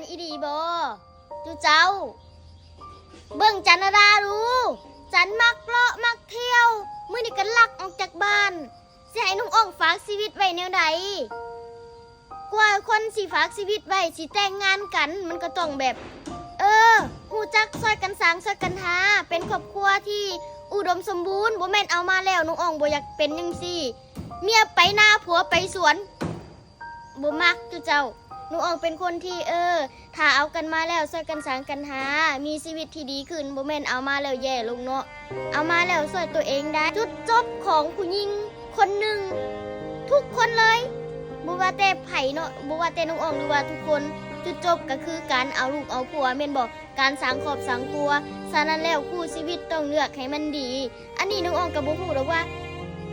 ອີ່ຫຼີບໍ? ຈຸເຈົ້າ ເບິ່ງຈັນດາລາດູ, ຈັນມັກເລາະມັກທ່ຽວ, ມື້ນີ້ກໍລັກອອກຈາກບ້ານ. ຊິໃຫ້ນ້ອງອອງຝາກຊີວິດໄວ້ແນວໃດ? ກວ່າຄົນຊິຝາກຊີວິດໄວ້ ຊິແຕ່ງງານກັນ ມັນກໍຕ້ອງແບບ ເອີ ຮູ້ຈັກຊ່ອຍກັນສ້າງຊ່ອຍກັນຫາ ເປັນຄອບຄົວທີ່ອຸດົມສົມບູນ. ບໍ່ແມ່ນເອົາມາແລ້ວນ້ອງອອງບໍ່ຢາກເປັນຈັ່ງຊີ້ ເມຍໄປນາ ຜົວໄປສວນ. ບໍ່ມັກຈຸເຈົ້າ. ນ້ອງອອງເປັນຄົນທີ່ ເອີ ຖ້າເອົາກັນມາແລ້ວຊ່ອຍກັນສ້າງກັນຫາ ມີຊີວິດທີ່ດີຂຶ້ນ, ບໍ່ແມ່ນເອົາມາແລ້ວແຍ່ລົງເນາະ. ເອົາມາແລ້ວຊ່ອຍຕົວເອງໄດ້. ຈຸດຈົບຂອງຜູ້ຍິງຄົນໜຶ່ງ ທຸກຄົນເລີຍ ບໍ່ວ່າແຕ່ໃຜເນາະ, ບໍ່ວ່າແຕ່ນ້ອງອອງ ຫຼືວ່າທຸກຄົນ, ຈຸດຈົບກໍຄືການເອົາລູກເອົາຜົວ ແມ່ນບໍ່? ການສ້າງຄອບສ້າງຄົວ. ສະນັ້ນແລ້ວ ຄູ່ຊີວິດຕ້ອງເລືອກໃຫ້ມັນດີ. ອັນນີ້ນ້ອງອອງກໍບໍ່ຮູ້ດອກວ່າ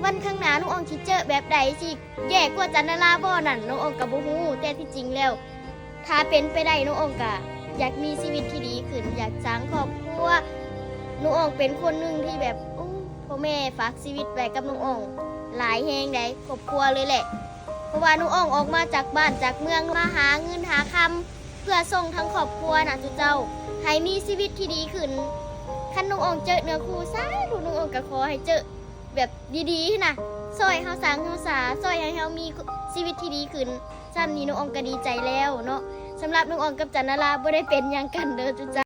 ວັນຂ້າງໜ້ານ້ອງອອງຊິເຈີແບບໃດ ຊິແຍ່ກວ່າຈັນດາລາບໍ່ນັ້ນ ນ້ອງອອງກໍບໍ່ຮູ້. ແຕ່ທີ່ຈິງແລ້ວ ຖ້າເປັນໄປໄດ້ ນ້ອງອອງກໍຢາກມີຊີວິດທີ່ດີຂຶ້ນ, ຢາກສ້າງຄອບຄົວ. ນ້ອງອອງເປັນຄົນໜຶ່ງທີ່ແບບ ໂອ້ ພໍ່ແມ່ຝາກຊີວິດໄວ້ກັບນ້ອງອອງຫຼາຍແຮງໃດ໋ ຄອບຄົວເລີຍແຫຼະ. ເພາະວ່ານ້ອງອອງອອກມາຈາກບ້ານຈາກເມືອງ ມາຫາເງິນຫາຄຳ ເພື່ອສົ່ງທັງຄອບຄົວນະຈຸເຈົ້າ ໃຫ້ມີຊີວິດທີ່ດີຂຶ້ນ. ຄັນນ້ອງອອງເຈີເນື້ອຄູ່ ສາທຸ ນ້ອງອອງກໍຂໍໃຫ້ເຈີແບບດີໆນະ ຊ່ອຍເຮົາສ້າງເຮົາສາ ຊ່ອຍໃຫ້ເຮົາມີຊີວິດທີ່ດີຂຶ້ນ. ສ່ຳນີ້ນ້ອງອອງກໍດີໃຈແລ້ວເນາະ. ສຳລັບນ້ອງອອງກັບຈັນດາລາ ບໍ່ໄດ້ເປັນຫຍັງກັນເດີຈຸເຈົ້າ.